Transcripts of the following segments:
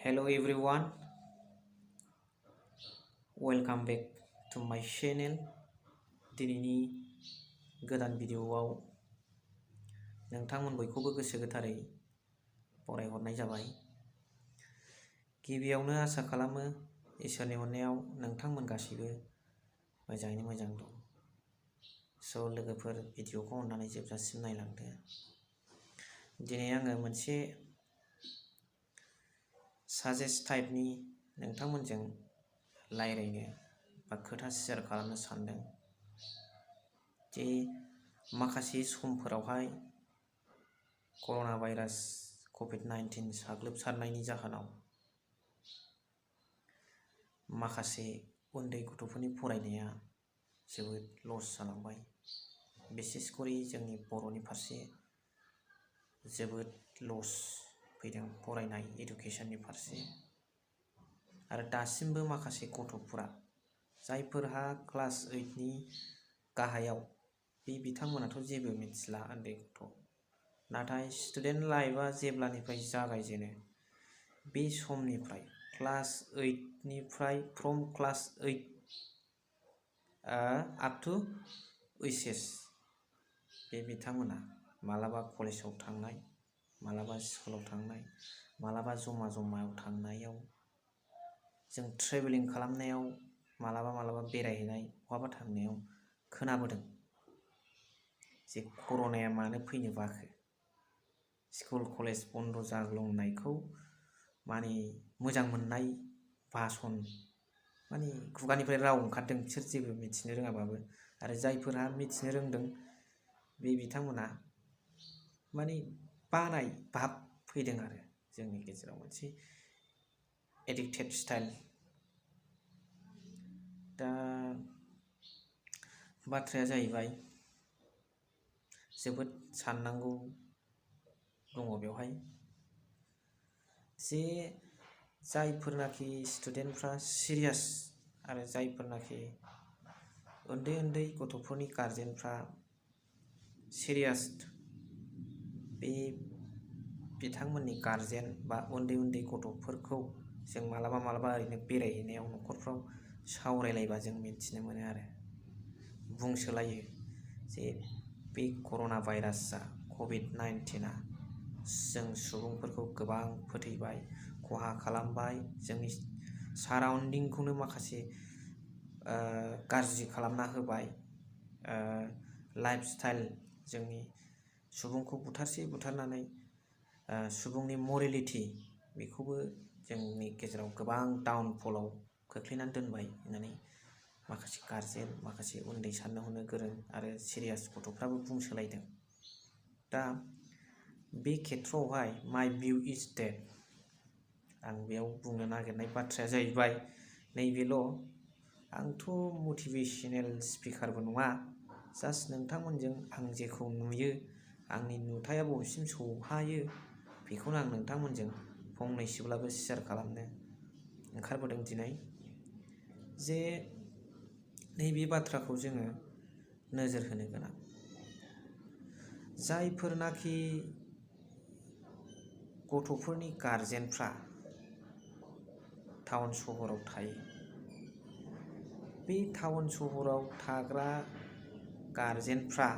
Hello everyone, welcome back to my channel. दिनैनि गोदान भिडिअआव नोंथांमोन बयखौबो गोसो गोथारै बरायहरनाय जाबाय। गिबियावनो आसा खालामो इसोरनि अननायाव नोंथांमोन गासैबो मोजाङैनो मोजां दं। स' लोगोफोर भिडिअखौ अननानै जोबजासिम नायलांदो। दिनै आङो मोनसे साजेस्ट टाइपनि नोंथांमोनजों रायज्लायनो बा खोथा शेयार खालामनो सानदों जे माखासे समफोरावहाय कर'ना भाइरास कभिड-19 साग्लोबसारनायनि जाहोनाव माखासे उन्दै गथ'फोरनि फरायनाया जोबोद लस जालांबाय। बिसेसकरि जोंनि बर'नि फारसे जोबोद लस फैदों फरायनाय इडुकेसननि फारसे। आरो दासिमबो माखासे गथ'फोरा जायफोरहा क्लास 8नि गाहायाव बिथांमोनाथ' जेबो मिथिला उन्दै गथ'। नाथाय स्टुडेन्ट लाइफआ जेब्लानिफ्राय जागायजेनो बे समनिफ्राय क्लास 8निफ्राय from class 8 up to HS बे बिथांमोना मालाबा कलेजाव थांनाय, मालाबा स्कुलाव थांनाय, मालाबा जमायाव थांनायाव, जों ट्रेभेलिं खालामनायाव मालाबा बेरायहैनाय बहाबा थांनायाव खोनाबोदों जे कर'नाया मानो फैनो बाखो। स्कुल कलेज बन्द जाग्लुंनायखौ माने मोजां मोननाय भाषण माने खुगानिफ्राय राव ओंखारदों बिसोर जेबो मिथिनो रोङाबाबो। आरो जायफोरहा मिथिनो रोंदों बे बिथांमोना माने बानाय भाब फैदों आरो जोंनि गेजेराव मोनसे एडिक्टेड स्टाइल। दा बाथ्राया जाहैबाय जोबोद साननांगौ दङ बेवहाय जे जायफोरनाखि स्टुडेन्टफ्रा सिरियास आरो जायफोरनाखि उन्दै गथ'फोरनि गारजेनफ्रा सिरियास बे बिथांमोननि गारजेन बा उन्दै गथ'फोरखौ जों मालाबा ओरैनो बेरायहैनायाव न'खरफ्राव सावरायलायबा जों मिथिनो मोनो आरो बुंसोलायो जे बे कर'ना भाइरासआ कभिड-19आ जों सुबुंफोरखौ गोबां फोथैबाय, खहा खालामबाय, जोंनि साराउन्डिंखौनो माखासे गाज्रि खालामना होबाय। लाइफ स्टाइल जोंनि सुबुंखौ बुथारनानै सुबुंनि मरेलिटि बेखौबो जोंनि गेजेराव गोबां डाउनफलाव खोख्लैनानै दोनबाय होननानै माखासे गारजेन, माखासे उन्दै साननो हनो गोरों आरो सिरियास गथ'फ्राबो बुंसोलायदों। दा बे खेथ्रआवहाय माय भिउ इज डेट आं बेयाव बुंनो नागिरनाय बाथ्राया जाहैबाय नैबेल'। आंथ' मटिभेशनेल स्पिकारबो नङा, जास्ट नोंथांमोनजों आं जेखौ नुयो, आंनि नुथाया बबेसिम सौहायो बेखौनो आं नोंथांमोनजों फंनैसोब्लाबो शेयार खालामनो ओंखारबोदों दिनै। जे नैबे बाथ्राखौ जोङो नोजोर होनो गोनां। जायफोरनाखि गथ'फोरनि गारजेनफ्रा टाउन सहराव थायो, बे टाउन सहराव थाग्रा गारजेनफ्रा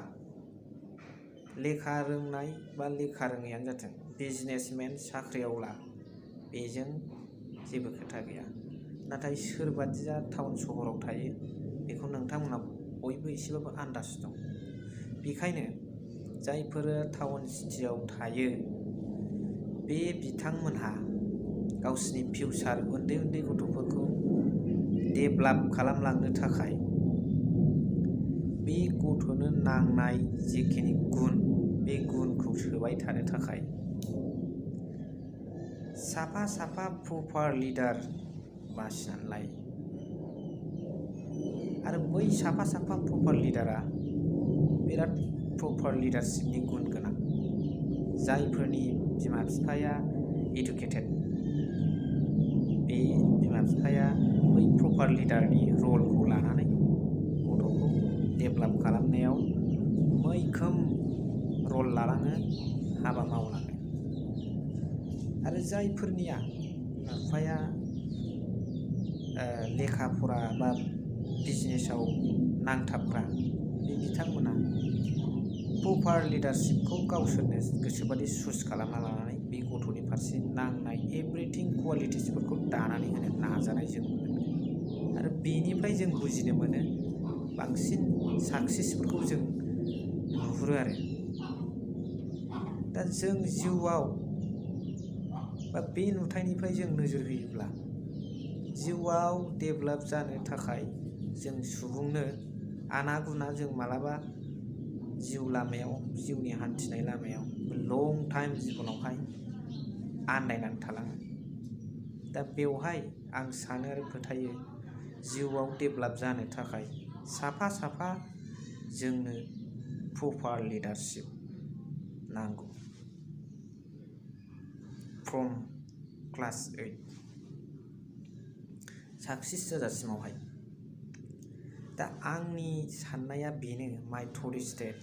लेखा रोंनाय बा लेखा रोङैयानो जाथों, बिजनेसमेन, साख्रिआवला, बेजों जेबो खोथा गैया। नाथाय सोरबादिया टाउन सहराव थायो बेखौ नोंथांमोना बयबो एसेबाबो आन्दाज दं। बेखायनो जायफोर टाउन सिटियाव थायो बे बिथांमोनहा गावसिनि फिउचार उन्दै गथ'फोरखौ डेभेलप खालामलांनो थाखाय बे गथ'नो नांनाय जेखिनि गुन, बे गुनखौ सोबाय थानो थाखाय साफा प्रपार लिडार बासिनानै लायो। आरो बै साफा प्रपार लिडारा बिराद प्रपार लिडारशिपनि गुन गोनां। जायफोरनि बिमा बिफाया इडुकेटेड, बे बिमा बिफाया बै प्रपार लिडारनि रलखौ लानानै गथ'खौ डेभेलप खालामनायाव मैखोम रल लालाङो, हाबा मावलाङो। आरो जायफोरनिया बिफाया लेखा फरा बा बिजनेसाव नांथाबग्रा बे बिथांमोना प्रपार लिडारशिपखौ गावसोरनो गोसोबादि चुज खालामना लानानै बे गथ'नि फारसे नांनाय एभ्रिथिं क्वालिटिसफोरखौ दानानै होनो नाजानाय जों नुनो मोनो आरो बेनिफ्राय जों बुजिनो मोनो बांसिन साक्सेसफोरखौ जों नुहुरो आरो दा जों जिउआव बा बे नुथायनिफ्राय जों नोजोर होयोब्ला जिउआव डेभेलप जानो थाखाय जों सुबुंनो आना-गुना जों मालाबा जिउ लामायाव जिउनि हान्थिनाय लामायाव लं टाइम जिबनावहाय आन्दायनानै थालाङो। दा बेवहाय आं सानो आरो फोथायो जिउआव डेभेलप जानो थाखाय साफा साफा जोंनो प्रपार लिडारशिप नांगौ फ्रम क्लास 8 साक्सेस जाजासिमावहाय। दा आंनि साननाया बेनो माय थट इज डेट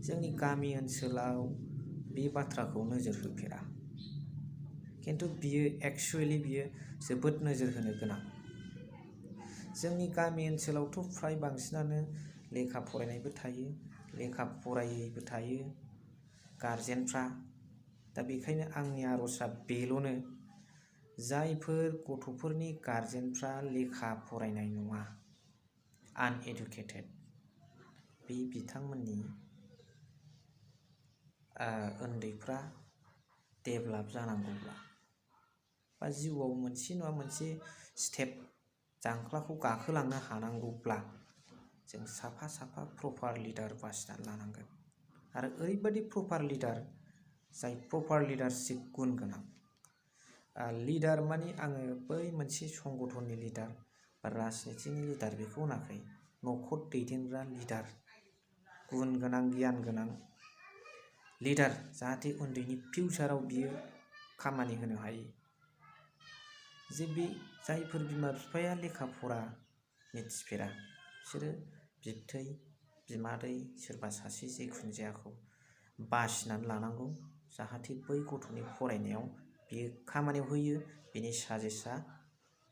जोंनि गामि ओनसोलाव बे बाथ्राखौ नोजोर होफेरा खिन्थु बियो एक्सुवेलि बियो जोबोद नोजोर होनो गोनां। जोंनि गामि ओनसोलावथ' फ्राय बांसिनानो लेखा फरायनायबो थायो लेखा फरायैबो थायो गारजेनफ्रा। दा बेखायनो आंनि आर'जआ बेल'नो जायफोर गथ'फोरनि गारजेनफ्रा लेखा फरायनाय नङा आनएडुकेटेड बे बिथांमोननि उन्दैफ्रा डेभेलप जानांगौब्ला बा जिउआव मोनसे नङा मोनसे स्टेप जांख्लाखौ गाखोलांनो हानांगौब्ला जों साफा साफा प्रपार लिडार बासिनानै लानांगोन आरो ओरैबायदि प्रपार लिडार जाय प्रपार लिडारशिप गुन गोनां। लिडार माने आङो बै मोनसे संगठननि लिडार बा राजनितिनि लिडार बेखौ होनाखै न'खर दैदेनग्रा लिडार गुन गोनां गियान गोनां लिडार जाहाथे उन्दैनि फिउचाराव बियो खामानि होनो हायो। जे बे जायफोर बिमा बिफाया लेखा फरा मिथिफेरा बिसोरो बिबथै बिमादै सोरबा सासे जिखुनु जायाखौ बासिनानै लानांगौ जाहाथे बै गथ'नि फरायनायाव बियो खामानियाव होयो बिनि साजेस्टआ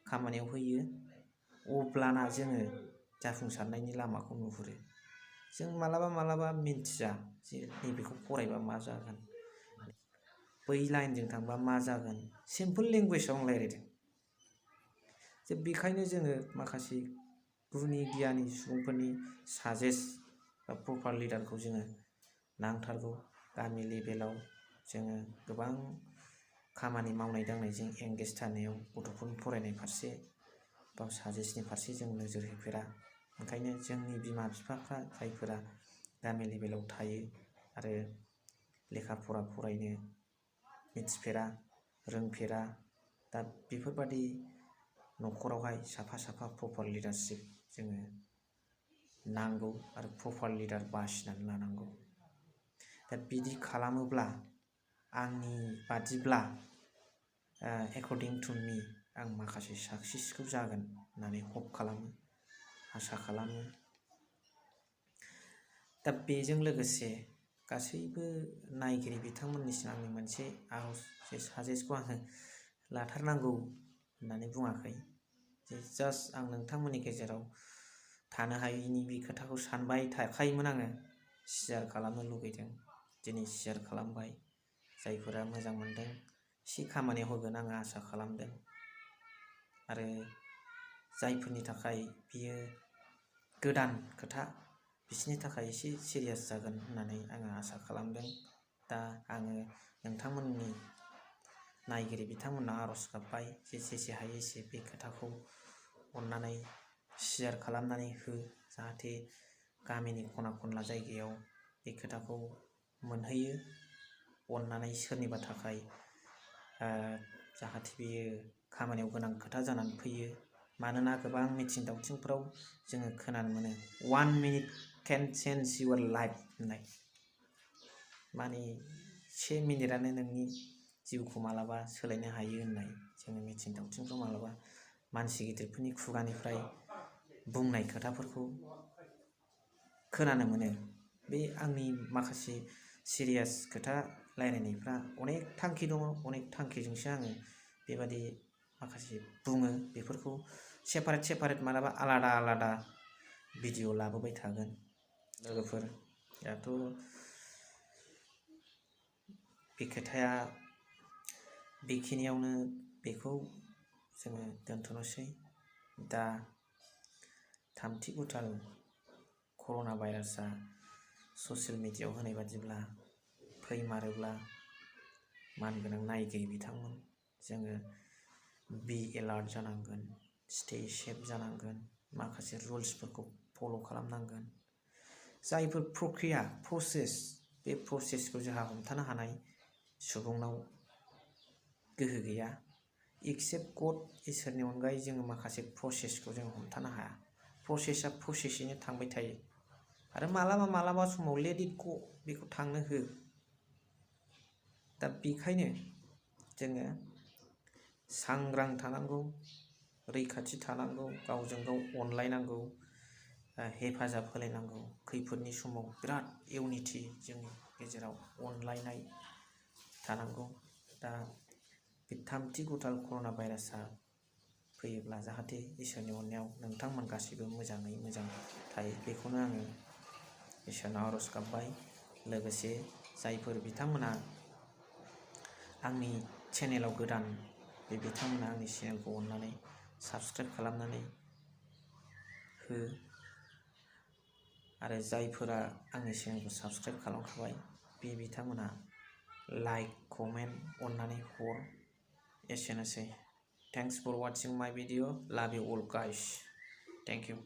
खामानियाव होयो अब्लाना जोङो जाफुंसारनायनि लामाखौ नुहुरो। जों मालाबा मिन्थिया जे नैबेखौ फरायबा मा जागोन बै लाइनजों थांबा मा जागोन सिम्पोल लेंगुवेजाव आं रायज्लायदों। जे बेखायनो जोङो माखासे गुनि गियानि सुबुंफोरनि साजेस्ट बा प्रपार लिडारखौ जोङो नांथारगौ। गामि लेभेलाव जोङो गोबां खामानि मावनाय दांनायजों एंगेज थानायाव गथ'फोरनि फरायनाय फारसे बा साजेस्टनि फारसे जों नोजोर होफेरा। ओंखायनो जोंनि बिमा बिफाफ्रा जायफोरा गामि लेभेलाव थायो आरो लेखा फरा फरायनो मिथिफेरा रोंफेरा दा बेफोरबादि न'खरावहाय साफा साफा प्रपार लिडारशिप जोङो नांगौ आरो प्रपार लिडार बासिनानै लानांगौ। दा बिदि खालामोब्ला आंनि बादिब्ला एकर्डिं टु मी आं माखासे साक्सेसखौ जागोन होननानै हप खालामो आसा खालामो। दा बेजों लोगोसे गासैबो नायगिरि बिथांमोननिसिम आंनि मोनसे आर'ज जे साजेस्टखौ आङो लाथारनांगौ होननानै बुङाखै जे जास्ट आं नोंथांमोननि गेजेराव थानो हायैनि बे खोथाखौ सानबाय थाखायोमोन आङो शेयार खालामनो लुगैदों दिनै शेयार खालामबाय। जायफोरा मोजां मोनदों एसे खामानियाव होगोन आङो आसा खालामदों आरो जायफोरनि थाखाय बियो गोदान खोथा बिसोरनि थाखाय एसे सिरियास जागोन होननानै आङो आसा खालामदों। दा आङो नोंथांमोननि नायगिरि बिथांमोननाव आर'ज गाबबाय जे जेसे हायो एसे बे खोथाखौ अननानै शेयार खालामनानै हो जाहाथे गामिनि खना खनला जायगायाव बे खोथाखौ मोनहैयो अननानै सोरनिबा थाखाय जाहाथे बेयो खामानियाव गोनां खोथा जानानै फैयो। मानोना गोबां मिथिं दावथिंफ्राव जोङो खोनानो मोनो 1 मिनिट केन चेन्ज इउर लाइफ होननाय माने 1 मिनिटआनो नोंनि जिउखौ मालाबा सोलायनो हायो होननाय जोङो मिथिं दावथिंफ्राव मालाबा मानसि गिदिरफोरनि खुगानिफ्राय बुंनाय खोथाफोरखौ खोनानो मोनो। बे आंनि माखासे सिरियास खोथा रायलायनायफ्रा अनेक थांखि दङ अनेक थांखिजोंसो आङो बेबादि माखासे बुङो बेफोरखौ सेपारेट मालाबा आलादा भिडिअ लाबोबाय थागोन लोगोफोर। दाथ' बे खोथाया बेखिनियावनो बेखौ जोङो दोनथ'नोसै। दा थामथि गुथाल कर'ना भाइरासआ ससियेल मिडियायाव होनाय बादिब्ला फैमारोब्ला मानगोनां नायगिरि बिथांमोन जोङो बी एलार्ट जानांगोन, स्टे सेफ जानांगोन, माखासे रुल्सफोरखौ फल' खालामनांगोन। जायफोर प्रसेस बे प्रसेसखौ जोंहा हमथानो हानाय सुबुंनाव गोहो गैया। एक्सेप्ट गड इसोरनि अनगायै जोङो माखासे प्रसेसखौ जों हमथानो हाया। प्रसेसआ प्रसेसैनो थांबाय थायो आरो मालाबा समाव लेट इट ग बेखौ थांनो हो। दा बेखायनो जोङो सांग्रां थानांगौ, रैखाथि थानांगौ, गावजों गाव अनलायनांगौ, हेफाजाब होलायनांगौ। खैफोदनि समाव बिराद इउनिटि जोंनि गेजेराव अनलायनाय थानांगौ। दा बे थामथि गुथाल कर'ना भाइरासआ फैयोब्ला जाहाथे इसोरनि अननायाव नोंथांमोन गासैबो मोजाङै मोजां थायो बेखौनो आङो इसोरनाव आर'ज गाबबाय। लोगोसे जायफोर बिथांमोना आंनि चेनेलाव गोदान बे बिथांमोना आंनि चेनेलखौ अननानै साबस्क्राइब खालामनानै हो आरो जायफोरा आंनि चेनेलखौ साबस्क्राइब खालामखाबाय बे बिथांमोना लाइक कमेन्ट अननानै हर। एसेनोसै। Thanks four वाचिं my video. Love you all guys. Thank U.